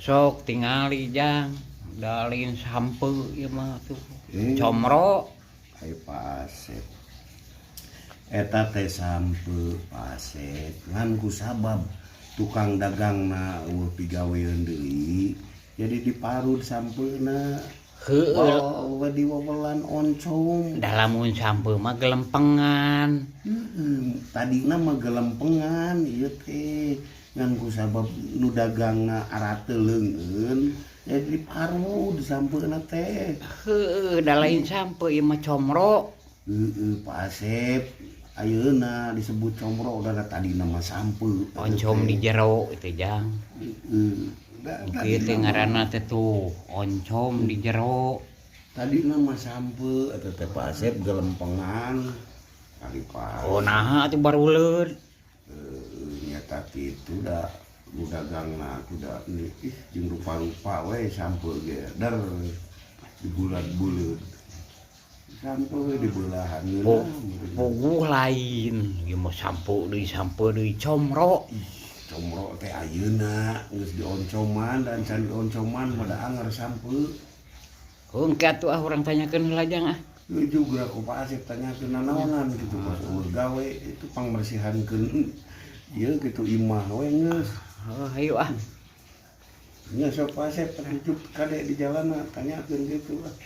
Sok tingali, Jang. Da lain sampeu ieu mah tuh. Eh. Comro. Ai Pak Asep. Eta teh sampeu, Pak Asep, ngan ku sabab tukang dagangna euweuh pigaweun deui, jadi diparud sampeuna. Heueuh. Wah, diwewelan oncom. Da lamun sampeu mah gelempengan. Heeh, tadina mah gelempengan ieu teh, ngan ku sabab nu dagangna arate leungeun, jadi diparud sampeuna teh. Heueuh, da lain sampeu ieu mah, comro. Heeh, Pak Asep, ayeuna disebut comro, udah tadina mah sampeu. Oncom di jero itu, Jang. Heeh. Kieu teh ngaranna teh tuh, oncom di jero. Tadina mah sampeu eta teh, Pak Asep, gelempengan kali, Pak. Oh, naha atuh baruleud? Heueuh, nyata kitu da nu dagangna atuh da ih jeung rupa-rupa we sampeu ge der dibulat-buleut. Sampeu dibelahan. Po, puguh lain. Ieu mah sampeu deui, comro. Comro teh ayeuna geus dioncoman, dan can dioncoman mah da anger sampeu. Engke atuh ah, urang tanyakeun heula, Jang, ah. Ieu juga ku Pak Asep tanyakeun nanaonan gitu pas euweuh gawe itu pangbersihankeun ieu gitu imah we geus. Oh, hayu ah. Nya sok, Pak Asep, hidup kade di jalan tanyakeun gitu lah.